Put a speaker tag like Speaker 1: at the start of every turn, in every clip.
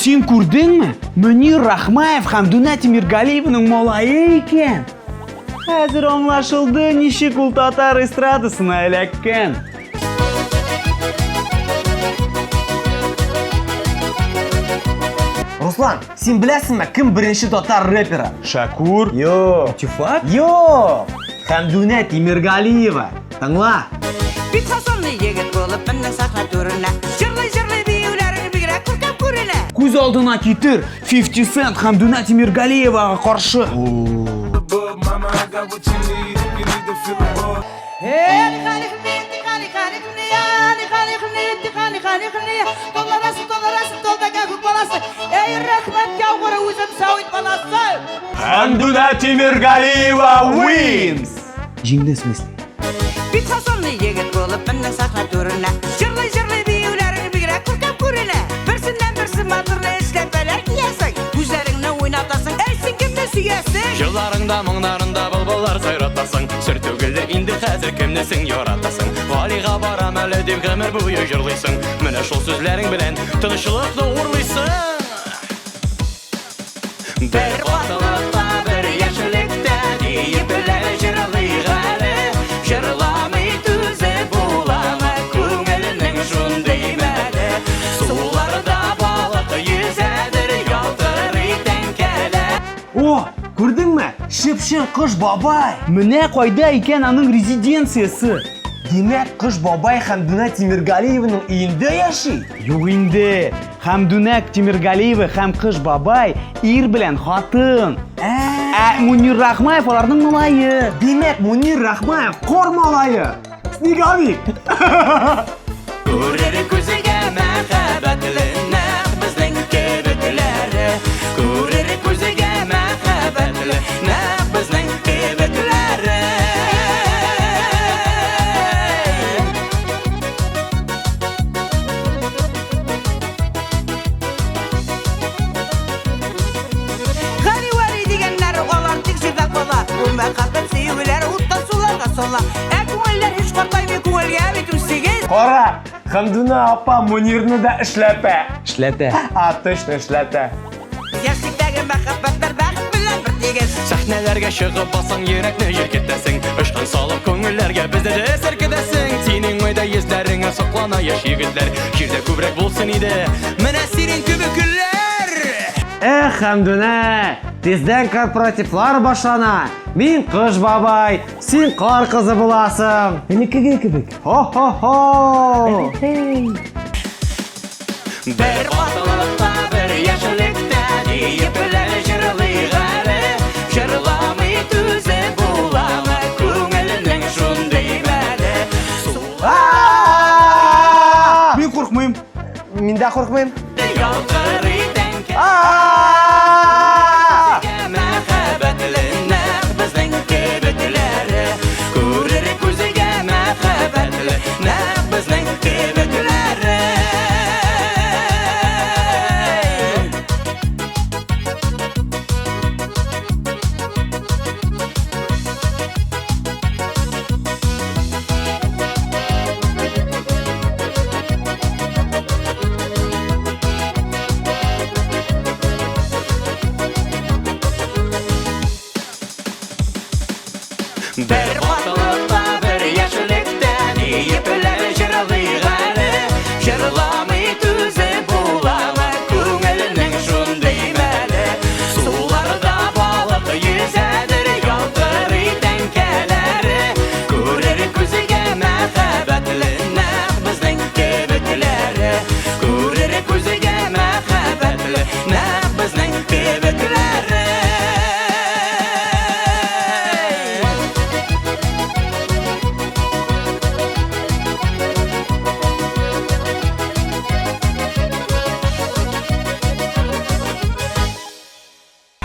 Speaker 1: Син күрдеңме? Мөнир Рахмаев Хәмдүнә Тимиргалиеваның малае икән. Хәзер аңлашылды, ничек ул татар эстрадасына эләккән.
Speaker 2: Руслан, син беләсеңме, кем беренче татар рэперы?
Speaker 1: Шәкүр.
Speaker 2: Юк.
Speaker 1: Тифак?
Speaker 2: Юк. Хәмдүнә Тимиргалиева. Тыңла.
Speaker 3: Бик фасонлы егет булып менде сәхнә түренә. Җырлый-җырлый биюләрең бигрәк күркәм күренә.
Speaker 1: Күз алдына китер, 50 Cent Хәмдүнә Тимиргалиевага каршы. Хәмдүнә Тимиргалиева wins! Җиңде, в смысле.
Speaker 3: Бик фасонлы егет булып менде сәхнә түренә. Җырлый-җырлый биюләрең бигрәк күркәм күренә. Берсеннән берсе матурлы эшләпәләр киясең. Күзләреңне уйнатасың. Әй, син кемне сөясең?
Speaker 4: Җырларыңда, моңнарында былбыллар сайратасың. Сер түгелдер инде хәзер кемне син яратасың. Галига барам әле дип гомер буе җырлыйсың. Менә шул сүзләрең белән тынычлыкны урлыйсың. Бер ватылыкта, бер яшьлектә диепләр җырлыйк әле. Җырламый түзеп буламы күңелнең шундый мәле. Суларда балык йөзәдер, ялтырый тәңкәләр.
Speaker 2: О, күрдеңме? Шып-шын Кыш бабай.
Speaker 1: Менә кайда икән аның резиденциясе.
Speaker 2: Димәк, Кыш бабай Хәмдүнә Тимиргалиеваның өендә яши?
Speaker 1: Юк инде. Хәмдүнә Тимиргалиева һәм Кыш бабай ир белән хатын. Ә Мунир Рахмаев аларның малае.
Speaker 2: Димәк, Мунир Рахмаев кор малае. Снеговик.
Speaker 4: Күрер күзгә мәхәббәтле нәкъ безнең кебекләре. Күрер күзгә мәхәббәтле нәкъ безнең кебекләре.
Speaker 3: Гали Вәли дигәннәре алар тик җирдә кала. Бу мәхәббәт сөюләр утта суларга сала. Ә күңелләр һич картаймый, күңелгә бит 18.
Speaker 2: Кара, Хәмдүнә апа Мунирны да эшләпә.
Speaker 1: Эшләтә.
Speaker 2: А, точно эшләтә.
Speaker 3: Яшьлектәге мәхәббәтләр бәхет белән бер тигез.
Speaker 4: Сәхнәләргә чыгып бассаң, йөрәкне җилкетәсең. Очкан салып күңелләргә безне дә селкетәсең. Синең майда йөзләреңә соклана яшь егетләр. Җирдә күбрәк булсын иде менә синең кебек көннәр.
Speaker 2: Эх, Хәмдүнә, тиздән корпоративлар башлана. Мин Кыш бабай, син кар кызы буласың.
Speaker 1: Элеккеге кебек.
Speaker 2: Хо-хо-хо!
Speaker 4: Бер ватылыкта, бер яшьлектә диепләр җырлыйк әле. Җырламый түзеп буламы күңелнең шундый мәле.
Speaker 1: Мин куркмыйм.
Speaker 2: Мин дә куркмыйм.
Speaker 4: Ялтырый тәңкә мәхәббәтле нәкъ безнең кебекләре. Күрер күзгә мәхәббәтле нәкъ безнең кебекләре. Бер ватылыкта, бер яшьлектә диепләр җырлыйк әле. Җырламый түзеп буламы күңелнең шундый мәле. Суларда балык йөзәдер, ялтырый тәңкәләре. Күрер күзгә мәхәббәтле нәкъ безнең кебекләре. Күрер күзгә мәхәббәтле нәкъ безнең кебекләре.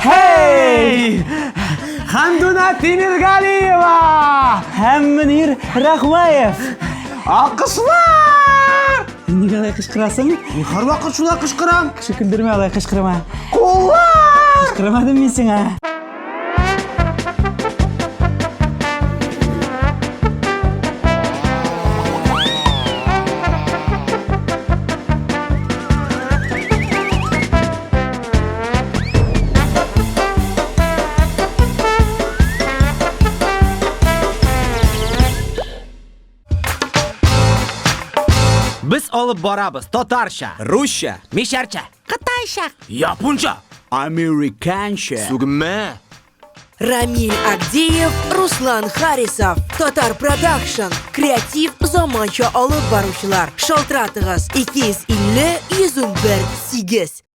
Speaker 2: Хей! Хәмдүнә Тимиргалиева!
Speaker 1: Һәм Мөнир Рахмаев.
Speaker 2: Алкышлар!
Speaker 1: Нигә алай кычкырасың?
Speaker 2: Мин һәрвакыт шулай кычкырам.
Speaker 1: Кеше көлдермә, алай кычкырма.
Speaker 2: Куллар!
Speaker 1: Кычкырмадым мин сиңа.
Speaker 2: алып барабыз татарча,
Speaker 4: Русча.
Speaker 2: мишәрчә,
Speaker 3: Кытайча.
Speaker 4: Японча. Американча.
Speaker 5: Сүгенмә.
Speaker 6: Рамиль Агдеев, Руслан Харисов, Татар Продакшн, креатив заманча алып баручылар. Шалтыратыгыз 250 111 8.